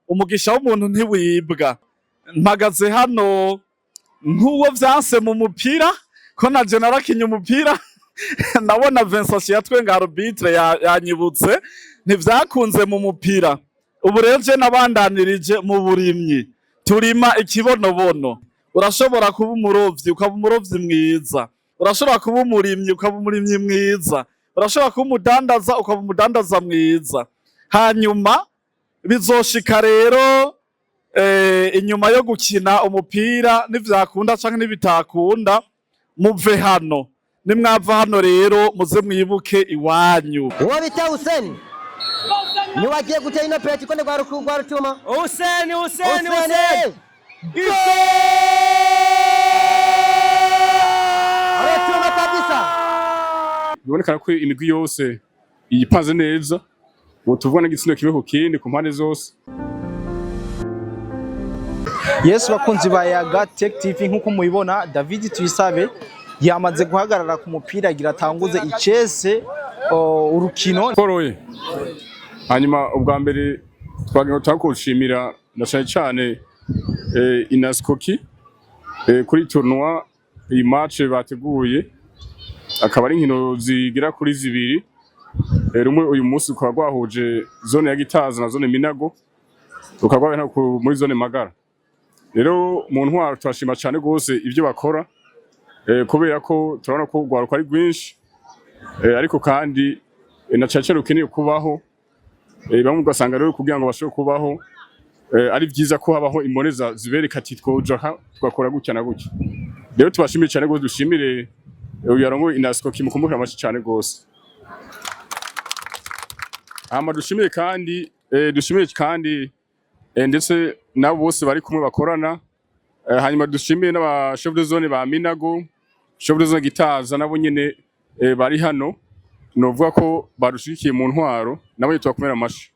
Umugisha w'umuntu ntiwibwa. Mpagaze hano nk'uwo vyanse mu mupira, ko naje narakinye umupira. Nabona Vincent yatwenga, arbitre yanyibutse, ntivyakunze mu mupira. Ubu rero je nabandanirije mu burimyi, turima ikibonobono. Urashobora kuba umurovyi, ukaba umurovyi mwiza. Urashobora kuba umurimyi, ukaba umurimyi mwiza. Urashobora kuba umudandaza, ukaba umudandaza mwiza. Hanyuma bizoshika rero inyuma yo gukina umupira, nivyakunda canke nibitakunda, muve hano. Nimwava hano rero, muze mwibuke iwanyu. Uwo bita Hussein niwe agiye gutera ino penalty konde rwa Rutuma. Hussein, Hussein, Hussein. Hussein! Rutuma kabisa. Biboneka ko imigwi yose yipanze neza, ubu tuvuga n'igitsina kimwe ku kindi ku mpande zose. Yesu, bakunzi ba Yaga Tech TV, nkuko mubibona, David Tuyisabe yamaze guhagarara ku mupira agira atanguze icese urukino. Koroye. Hanyuma ubwa mbere twagira twakushimira na cyane cyane Inaskoki kuri tournoi, iyi match bateguye, akaba ari inkino zigera kuri zibiri. Rumwe uyu munsi rukaba rwahuje zone ya Gitaza na zone Minago, rukaba rwabaye no muri zone Magara. Rero mu ntwaro turashima cyane rwose ibyo bakora, kubera ko turabona ko urwaruka ari rwinshi, ariko kandi na cyane cyane rukeneye kubaho. Bamwe ugasanga rero kugira ngo bashobore kubaho, ari byiza ko habaho imboneza zibereka ati twoja aha tugakora gutya na gutya. Rero tubashimire cyane rwose, dushimire uyu yarongoye Inasco, kimukumbukira amashyi cyane rwose. Hama dushimire kandi ndetse nabo bose bari kumwe bakorana. Hanyuma dushimire n'aba chef de zone ba Minago, chef de zone Gitaza, nabo nyene bari hano, novuga ko barushigikiye mu ntwaro, nabo nyene tubakomera amashi.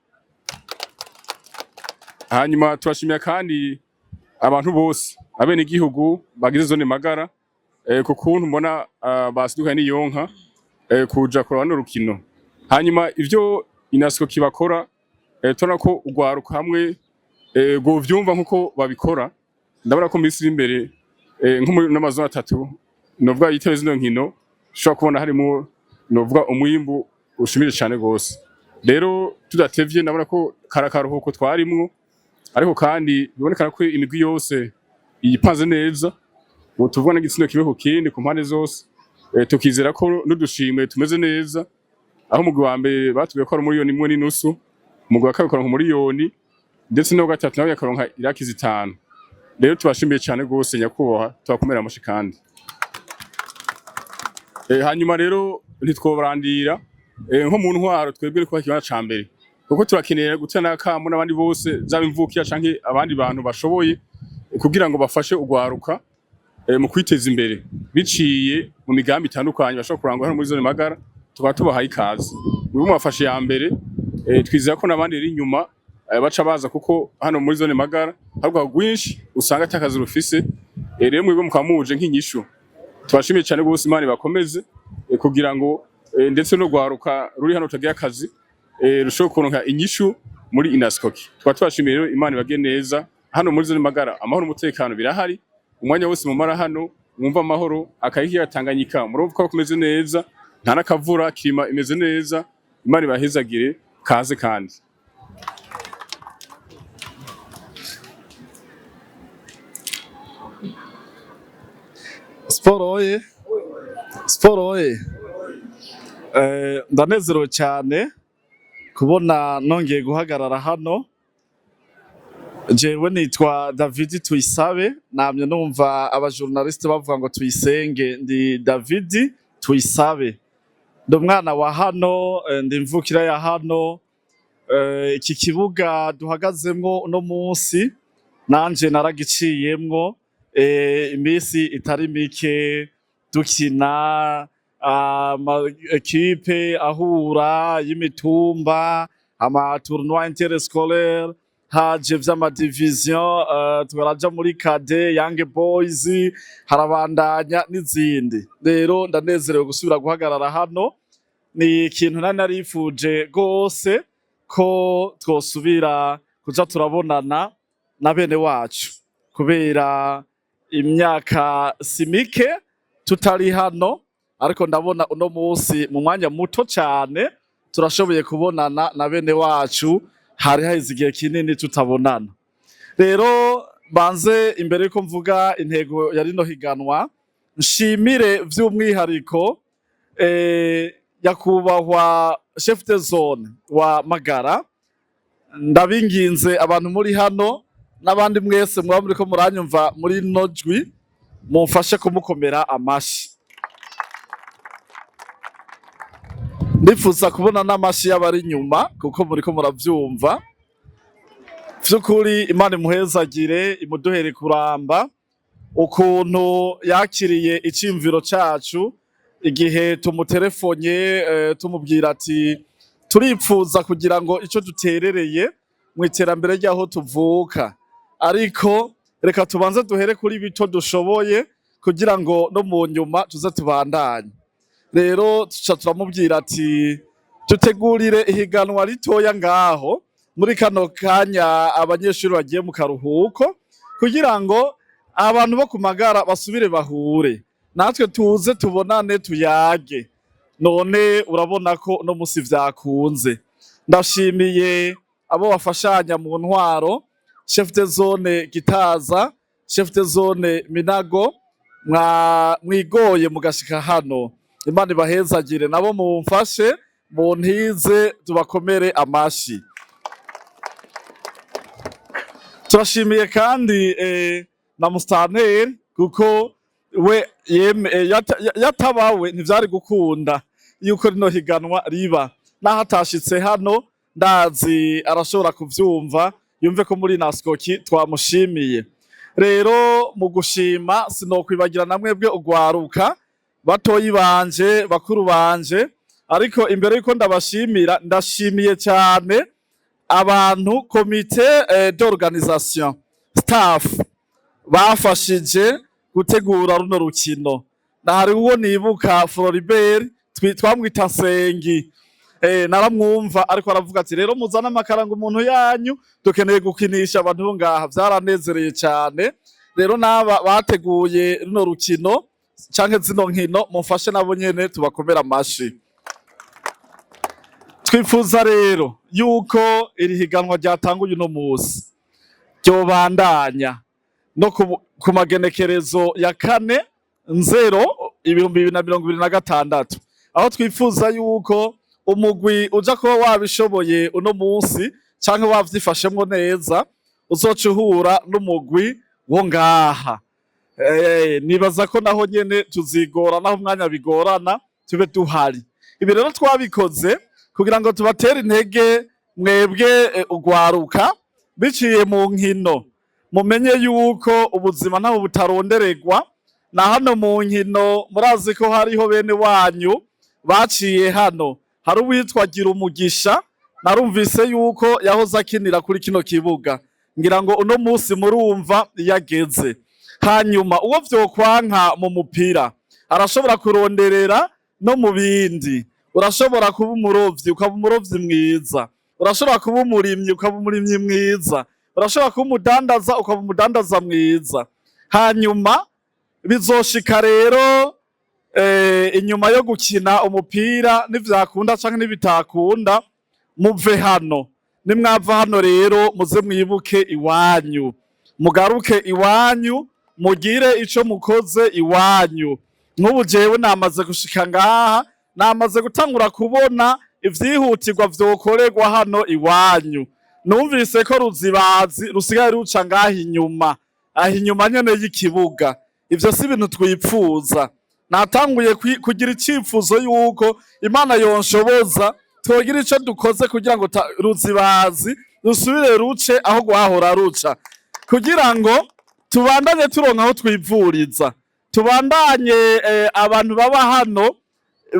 Hanyuma turashimira kandi abantu bose, abenegihugu bagize zone Magara, ku kuntu mbona basidukanye n'iyonka kuja kuraba runo rukino. Hanyuma ivyo Inasco kibakora, tubona ko urwaruka hamwe rwovyumva nkuko babikora, ndabona ko mu minsi iri imbere, nko muri n'amazone atatu novuga yitebe zino nkino, ushobora kubona harimo novuga umwimbu ushimire cyane gose. Rero tudatevye, ndabona ko kara karuhuko twarimwo, ariko kandi biboneka ko imigwi yose yipanze neza, ubu tuvuga n'igitsina kimwe ku kindi ku mpande zose. Tukizera ko n'udushimwe tumeze neza, aho umugwi wa mbere batubwiye ko ari 1.5 miliyoni, umugwi wa kabiri ukaronka 1 miliyoni, ndetse n'uwa gatatu nawe yakaronka iraki 5. Rero tubashimiye cyane rwose, nyakubahwa, tubakomera amashi kandi. Hanyuma rero ntitwobarandira, nko mu ntwaro twebwe ni kuba ikibanza ca mbere, kuko turakeneye gutera n'akamo n'abandi bose, zaba imvukira canke abandi bantu bashoboye, kugira ngo bafashe urwaruka mu kwiteza imbere biciye mu migambi itandukanye bashobora kurangura hano muri zone Magara, tukaba tubahaye ikaze. Mwebwe mwafashe ya mbere, twizera ko n'abandi rero inyuma baca baza, kuko hano muri zone Magara hari urwaruka rwinshi usanga atakazi rufise. Rero mwebwe mukaba muje nk'inyishu. Tubashimiye cyane rwose, Imana ibakomeze, kugira ngo ndetse n'urwaruka ruri hano rutagira akazi rushobore kuronka inyishu muri Inaskoki. Tukaba tubashimiye rero, Imana ibage neza. Hano muri zone Magara amahoro n'umutekano birahari. Umwanya wose mumara hano mwumva amahoro. Akayikiyaga Tanganyika murumva ko kumeze neza, nta n'akavura, climat imeze neza. Imana ibahezagire, kaze kandi. Siporo oye! Siporo oye! Ndanezerewe cyane kubona nongeye guhagarara hano. Jewe nitwa David Tuyisabe, namye numva abajournaliste bavuga ngo Tuyisenge. Ndi David Tuyisabe, ndi umwana wa hano, ndi imvukira ya hano. Iki kibuga duhagazemwo uno munsi nanje naragiciyemwo iminsi itari mike, dukina ama équipe ahura y'imitumba, ama tournoi interscolaire, haje vy'ama division, turaja muri cadet, young boys, harabandanya n'izindi. Rero ndanezerewe gusubira guhagarara hano. Ni ikintu nari narifuje gose ko twosubira. kuja turabonana na bene wacu, kubera imyaka si mike tutari hano, ariko ndabona uno munsi mu mwanya muto cane turashoboye kubonana na bene wacu. Hari haheze igihe kinini tutabonana. Rero banze imbere yuko mvuga intego ya rino higanwa, nshimire vy'umwihariko nyakubahwa chef de zone wa Magara. Ndabinginze, abantu muri hano n'abandi mwese mwaba muriko muranyumva muri no jwi, mumfashe kumukomera amashi. Ndifuza kubona n'amashi y'abari inyuma, kuko muriko muravyumva. Vy'ukuri Imana imuhezagire, imuduhere kuramba. Ukuntu yakiriye iciyumviro cacu igihe tumuterefonye, tumubwira ati turipfuza kugira ngo ico duterereye mu iterambere ry'aho tuvuka, ariko reka tubanze duhere kuri bito dushoboye kugira ngo no mu nyuma tuze tubandanye. Rero tuca turamubwira ati tutegurire ihiganwa ritoya ngaho muri kano kanya abanyeshuri bagiye mu karuhuko, kugira ngo abantu bo ku Magara basubire bahure, natwe tuze tubonane, tuyage. None urabona ko uno musi vyakunze. Ndashimiye abo bafashanya mu ntwaro, chef de zone Gitaza, chef de zone Minago, mwigoye mugashika hano. Imana ibahezagire. Nabo mumfashe muntize tubakomere amashi. Turashimiye kandi na musitanteri, kuko we yatabawe ntivyari gukunda yuko rino higanwa riba. Naho atashitse hano, ndazi arashobora kuvyumva, yumve ko muri Nasikoki twamushimiye. Rero mu gushima sinokwibagira na mwebwe ugwaruka, batoyi banje, bakuru banje. Ariko imbere yuko ndabashimira, ndashimiye cyane abantu comité d'organisation, staff bafashije gutegura runo rukino. Hari uwo nibuka, Floribert, twamwita Nsengi. Naramwumva ariko aravuga ati rero muzane amakaranga umuntu yanyu, dukeneye gukinisha abantu bo ngaha. Vyaranezereye cyane. Rero n'aba bateguye runo rukino canke zino nkino, mumfashe nabo nyene tubakomera amashi. Twifuza rero yuko iri higanwa ryatanguye uno musi ryobandanya no ku magenekerezo ya 4/0/2026, aho twifuza yuko umugwi uja kuba wabishoboye uno munsi canke wavyifashemwo neza uzoca uhura n'umugwi wo ngaha. Nibaza ko naho nyene tuzigora, naho umwanya bigorana tube duhari. Ibi rero twabikoze kugira ngo tubatere intege mwebwe ugwaruka biciye mu nkino, mumenye yuko ubuzima ntaho butarondererwa na hano mu nkino. Murazi ko hariho bene wanyu baciye hano. Hari uwitwa Gira Umugisha, narumvise yuko yahoze akinira kuri kino kibuga. Ngira ngo uno munsi murumva yageze. Hanyuma uwo vyokwanka mu mupira arashobora kuronderera no mu bindi. Urashobora kuba umurovyi, ukaba umurovyi mwiza. Urashobora kuba umurimyi, ukaba umurimyi mwiza. Urashobora kuba umudandaza, ukaba umudandaza mwiza. Hanyuma bizoshika rero inyuma yo gukina umupira, nivyakunda canke nibitakunda, muve hano. Nimwava hano rero, muze mwibuke iwanyu, mugaruke iwanyu, mugire ico mukoze iwanyu. Nk'ubu jewe namaze gushika ngaha, namaze gutangura kubona ivyihutirwa vyokorerwa hano iwanyu. Numvise ko Ruzibazi rusigaye ruca ngaha inyuma, aho inyuma nyene y'ikibuga. Ivyo si ibintu twipfuza. Natanguye kugira icifuzo yuko Imana yonshoboza twogira ico dukoze kugira ngo Ruzibazi rusubire ruce aho rwahora ruca, kugira ngo tubandanye turonka aho twivuriza, tubandanye abantu baba hano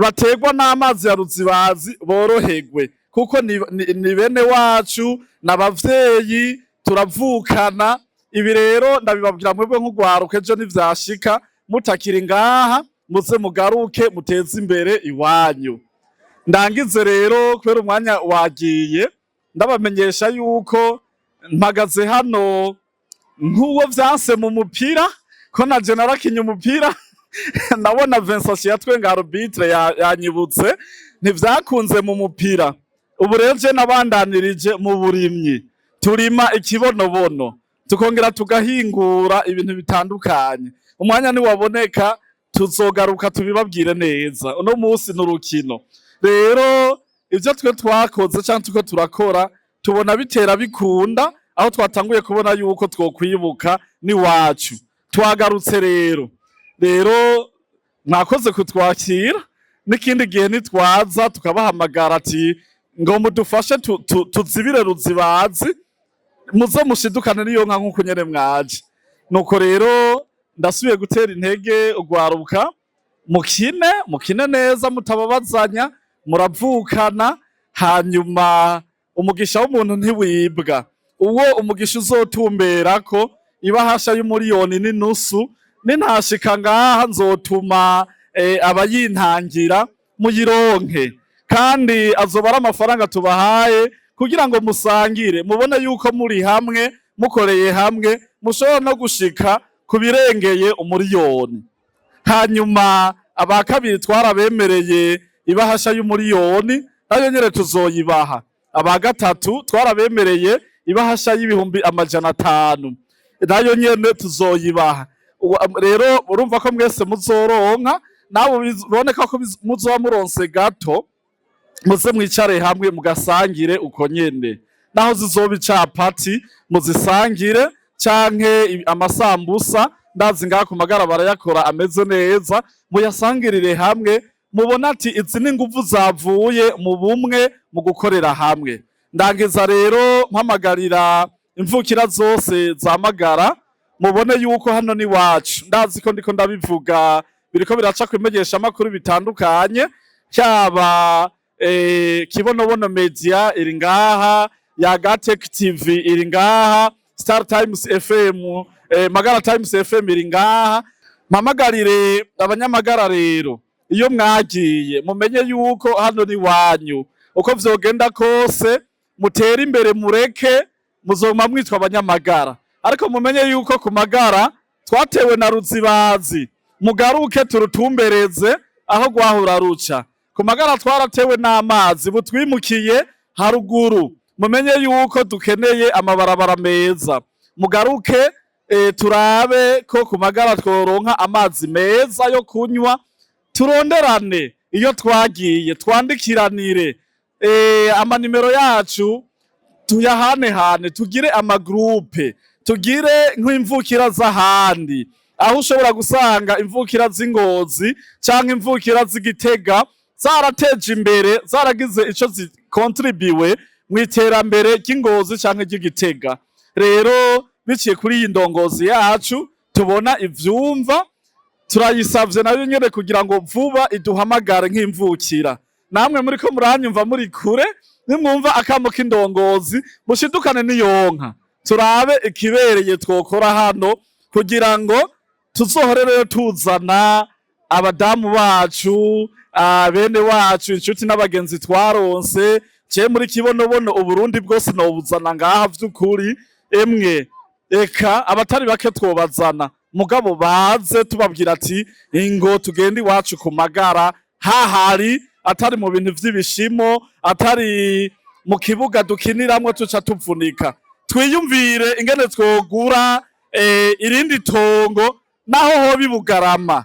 baterwa n'amazi ya Ruzibazi boroherwe, kuko ni bene wacu n'abavyeyi turavukana. Ibi rero ndabibabwira mwebwe nk'ugwaruka, ejo nivyashika mutakiri ngaha, muze mugaruke muteze imbere iwanyu. Ndangize rero, kubera umwanya wagiye, ndabamenyesha yuko Mpagaze hano nk'uwo vyanse mu mupira, ko naje narakinye umupira. Ndabona Vincent yatwenga, arbitre yanyibutse, ntivyakunze mu mupira. Ubu rero je nabandanirije mu burimyi, turima ikibonobono, tukongera tugahingura ibintu bitandukanye. Umwanya niwaboneka tuzogaruka tubibabwire neza. Uno munsi ni urukino. Rero ivyo twe twakoze canke turiko turakora, tubona bitera bikunda, aho twatanguye kubona yuko twokwibuka n'iwacu. Twagarutse rero. Rero mwakoze kutwakira. N'ikindi gihe nitwaza tukabahamagara ati ngo mudufashe tuzibire Ruzibazi, muze mushidukane n'iyo nka nk'uko nyene mwaje. Nuko rero ndasubiye gutera intege ugwaruka: mukine, mukine neza, mutababazanya, muravukana. Hanyuma umugisha w'umuntu ntiwibwa. Uwo umugisha uzotumberako ibahasha y'umuriyoni n'inusu, nintashika ngaha nzotuma abayintangira muyironke, kandi azoba ari amafaranga tubahaye kugira ngo musangire, mubone yuko muri hamwe, mukoreye hamwe, mushobora no gushika ku birengeye umuriyoni. Hanyuma aba kabiri twarabemereye ibahasha y'umuriyoni, nayo nyene tuzoyibaha. Aba gatatu twarabemereye ibahasha y'ibihumbi 500, nayo nyene tuzoyibaha. Rero urumva ko mwese muzoronka. Nabo biboneka ko muzoba muronse gato, muze mwicare hamwe mugasangire uko nyene. Naho zizoba icapati muzisangire, canke amasambusa, ndazi ngaha ku Magara barayakora ameze neza, muyasangirire hamwe, mubona ati izi ni inguvu zavuye mu bumwe, mu gukorera hamwe. Ndangiza rero mpamagarira imvukira zose za Magara, mubone yuko hano ni wacu. Ndazi ko ndiko ndabivuga biriko biraca kumenyesha amakuru bitandukanye, cyaba Kibonobono Media iri ngaha, Yagatech TV iri ngaha, Star Times FM, Magara Times FM iri ngaha. Mpamagarire abanyamagara rero, iyo mwagiye mumenye yuko hano ni wanyu. Uko vyogenda kose mutere imbere, mureke muzoma mwitwa abanyamagara, ariko mumenye yuko ku Magara twatewe na Ruzibazi. Mugaruke turutumbereze aho rwahora ruca. Ku Magara twaratewe n'amazi, butwimukiye haruguru. Mumenye yuko dukeneye amabarabara meza. Mugaruke turabe ko ku Magara tworonka amazi meza yo kunywa. Turonderane iyo twagiye, twandikiranire, amanimero yacu tuyahanehane, tugire ama groupes, tugire nk'imvukira z'ahandi, aho ushobora gusanga imvukira z'Ingozi canke imvukira z'Igitega zarateje imbere, zaragize ico zikontribiwe mu iterambere ry'Ingozi canke ry'Igitega. Rero biciye kuri iyi ndongozi yacu tubona ivyumva, turayisavye nayo nyene kugira ngo vuba iduhamagare nk'imvukira. Namwe muriko muranyumva muri kure, nimwumva akamo k'indongozi mushidukane n'iyonka, turabe ikibereye twokora hano kugira ngo tuzohore rero tuzana abadamu bacu, bene wacu, inshuti n'abagenzi twaronse. Je muri Kibonobono Uburundi bwose nobuzana ngaha vy'ukuri. Emwe eka abatari bake twobazana, mugabo baze tubabwira ati ingo tugende iwacu ku Magara, hahari atari mu bintu vy'ibishimo, atari mu kibuga dukiniramwo tuca tuvunika. Twiyumvire ingene twogura irindi tongo, naho hoba ibugarama,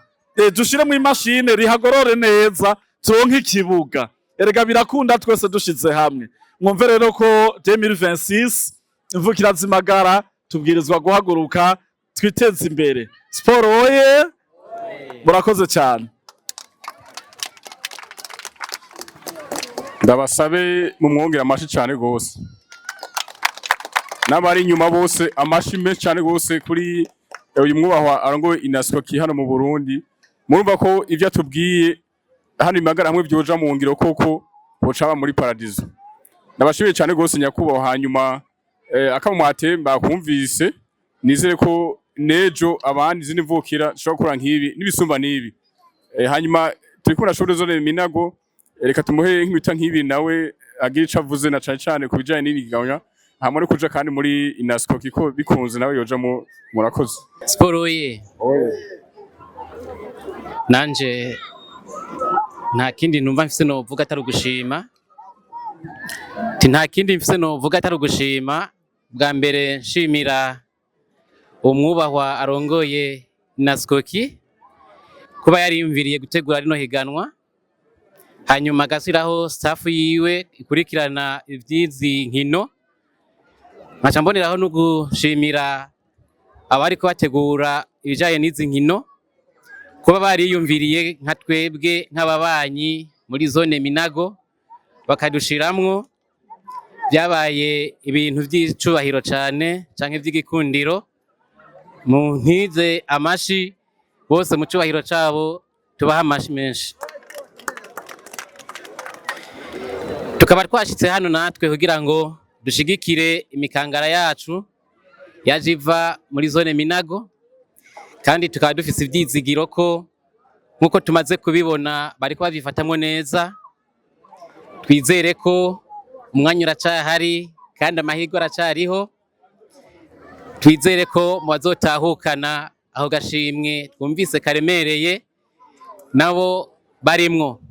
dushiremwo imashine rihagorore neza, turonke ikibuga. Erega birakunda twese dushize hamwe. Mwumve rero ko 2026 imvukira z'Imagara tubwirizwa guhaguruka twiteze imbere. Siporo oye! Murakoze cyane. Ndabasabe mumwongera amashi cyane gose, n'abari inyuma bose amashi menshi cyane gose kuri uyu mwubahwa arongoye Inaskoki hano mu Burundi. Murumva ko ivyo atubwiye hano Imagara hamwe vyoja mu ngiro, koko bocaba muri paradizo. Ndabashimiye cyane gose nyakubahwa. Hanyuma akamwate bakumvise, nizere ko nejo abandi izindi mvukira zishobora gukora nk'ibi n'ibisumba n'ibi. Hanyuma turiko na shuri zone Minago, reka tumuhe nk'imita nk'ibi nawe agira ico avuze na cane cane ku bijanye n'ibigabanya. Hamwe no kuja kandi muri INASCO kiko bikunze nawe yoja mu. Murakoze. Siporo ye, nanje nta kindi numva mfise novuga atari ugushima. Ti nta kindi mfise novuga atari ugushima. Bwa mbere nshimira umwubahwa arongoye Naskoki kuba yariyumviriye gutegura rino higanwa, hanyuma agashyiraho staff yiwe ikurikirana ivy'izi nkino. Nkaca mboneraho no gushimira abariko bategura ibijanye n'izi nkino kuba bariyumviriye nka twebwe nk'ababanyi muri zone Minago bakadushiramwo. Byabaye ibintu by'icubahiro cane canke vy'igikundiro. Mu ntize amashi bose mu cubahiro cabo, tubaha amashi menshi. Tukaba twashitse hano natwe kugira ngo dushigikire imikangara yacu yaje iva muri zone Minago, kandi tukaba dufise ivyizigiro ko nkuko tumaze kubibona bariko babyifatamwo neza. Twizere ko umwanya uracahari kandi amahirwe aracariho. Twizere ko mu bazotahukana aho gashimwe twumvise karemereye nabo barimwo.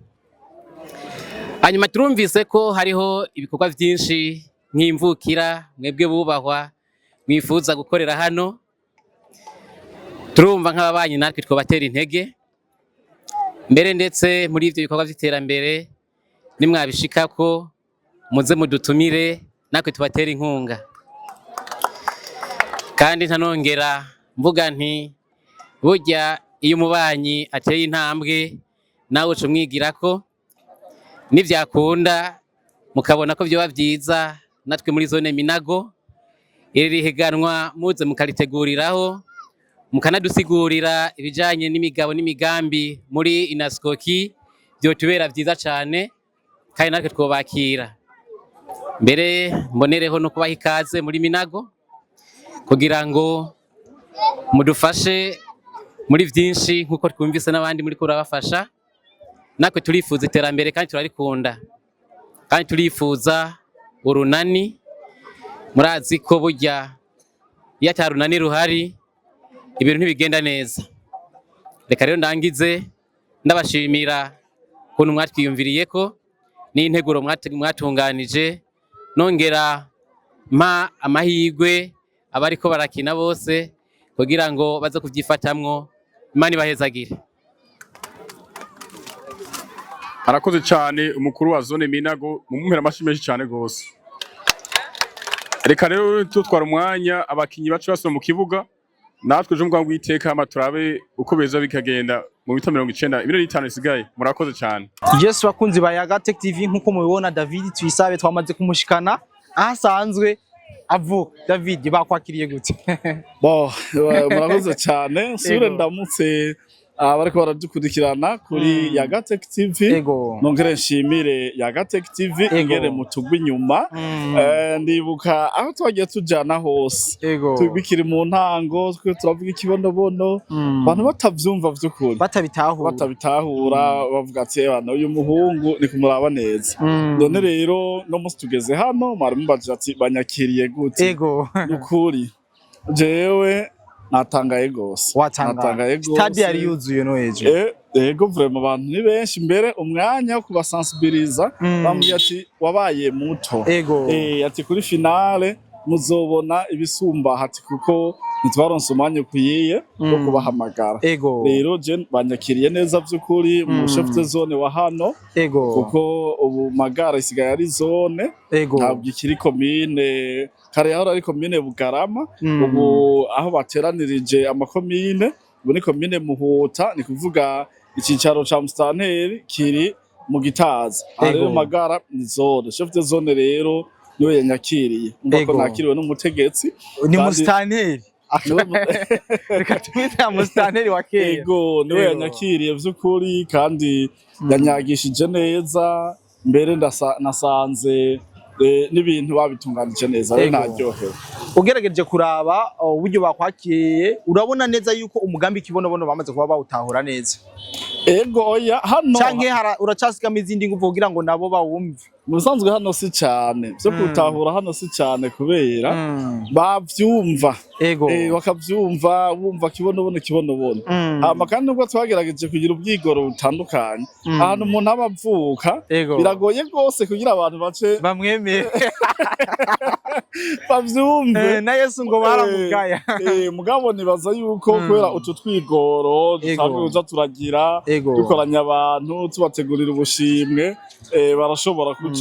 Hanyuma turumvise ko hariho ibikorwa byinshi nk'imvukira mwebwe bubahwa mwifuza gukorera hano. Turumva nk'ababanyi natwe twobatera intege mbere, ndetse muri ivyo bikorwa vy'iterambere nimwabishikako muze mudutumire natwe tubatera inkunga. Kandi ntanongera mvuga nti burya iyo umubanyi ateye intambwe nawe uca umwigirako. Nivyakunda mukabona ko vyoba vyiza natwe muri zone Minago iri higanwa muze mukariteguriraho, mukanadusigurira ibijanye n'imigabo n'imigambi muri Inaskoki, vyotubera vyiza cane kandi natwe twobakira. Mbere mbonereho no kubaha ikaze muri Minago kugira ngo mudufashe muri vyinshi nkuko twumvise n'abandi muri kurabafasha. Natwe turifuza iterambere kandi turarikunda, kandi turifuza urunani. Murazi ko burya iyo ata runani ruhari ibintu ntibigenda neza. Reka rero ndangize ndabashimira ukuntu mwatwiyumviriye ko n'integuro mwatunganije, nongera mpa amahirwe abariko barakina bose kugira ngo baze kuvyifatamwo. Imana ibahezagire. Arakoze cyane umukuru wa zone Minago, mumumpera amashi menshi cyane gose. Reka rero tutwara umwanya, abakinyi bacu basubira mu kibuga, natwe ejo mbwa witeka hama turabe uko beza bikagenda mu bita 90 iminota 5 isigaye. Murakoze cyane. Yes, bakunzi ba Yaga Tech TV, nkuko mubibona David Tuyisabe twamaze kumushikana aho asanzwe avuka. David, bakwakiriye gute? Bo, murakoze cyane. Nsubire Ego. ndamutse abariko baradukurikirana kuri Yaga Tech TV. Nongere nshimire Yaga Tech TV ingere mutugwa inyuma. Ndibuka aho twagiye tujana hose, bikiri mu ntango, twe turavuga ikibonobono, abantu batavyumva vy'ukuri, batabitahura. Batabitahura, bavuga ati: "Ebana, uyu muhungu ni kumuraba neza." None rero no musi tugeze hano, mwari mubajije ati banyakiriye gute? Nukuri jewe natangaye gose. Watangaye. Natangaye gose. Stade yari yuzuye no hejuru. Ego, vraiment abantu ni benshi, mbere umwanya wo kubasensibiliza bambwiye ati wabaye muto. Ati kuri finale muzobona ibisumba, hati kuko ntitwaronse umwanya ukwiye wo kubahamagara. Rero je banyakiriye neza vy'ukuri mu chef de zone wa hano, kuko ubu Magara isigaye ari zone, ntabwo ikiri komine. Kare yahora ari komine Bugarama, ubu aho bateranirije amakomine ubu ni komine Muhuta, ni kuvuga icicaro ca musitanteri kiri mu Gitaza. Aha rero Magara ni zone, chef de zone rero niwe yanyakiriye. Umva ko nakiriwe n'umutegetsi. Ni musitanteri. Reka tumwite ya musitanteri wa kera. Ego, niwe yanyakiriye vy'ukuri kandi yanyagishije neza. Mbere nasanze n'ibintu babitunganije neza rero, naryohewe. Ugerageje kuraba uburyo bakwakiriye, urabona neza yuko umugambi kibonobono bamaze kuba bawutahura neza? Ego, oya, hano Canke uracasigamo izindi nguvu kugira ngo nabo bawumve? Mu bisanzwe hano si cane vyo gutahura, hano si cane kubera bavyumva, bakavyumva, bumva kibonobono kibonobono. Hama kandi nubwo twagerageje kugira ubwigoro butandukanye, ahantu umuntu aba avuka biragoye rwose kugira abantu bace bamwemere, bavyumve. Na Yesu ngo baramugaya. Mugabo nibaza yuko kubera utu twigoro dusanzwe kuza turagira, dukoranya abantu, tubategurira ubushimwe, barashobora kuca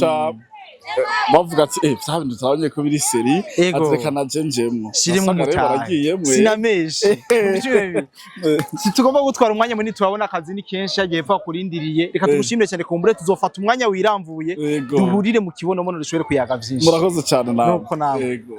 bavuga ati: "Vya bintu twabonye ko biri sérieux, ati reka naje njemwo." Shirimo Wasanga rero umutahe. baragiyemwo. Sinameshe. Situgomba gutwara umwanya munini, turabona akazi ni kenshi yagiye pfa kurindiriye. Reka tugushimire cyane, kumbure tuzofata umwanya wiramvuye, duhurire mu kibonobono dushobore kuyaga vyinshi. Murakoze cyane nawe. Nuko nawe. Yego.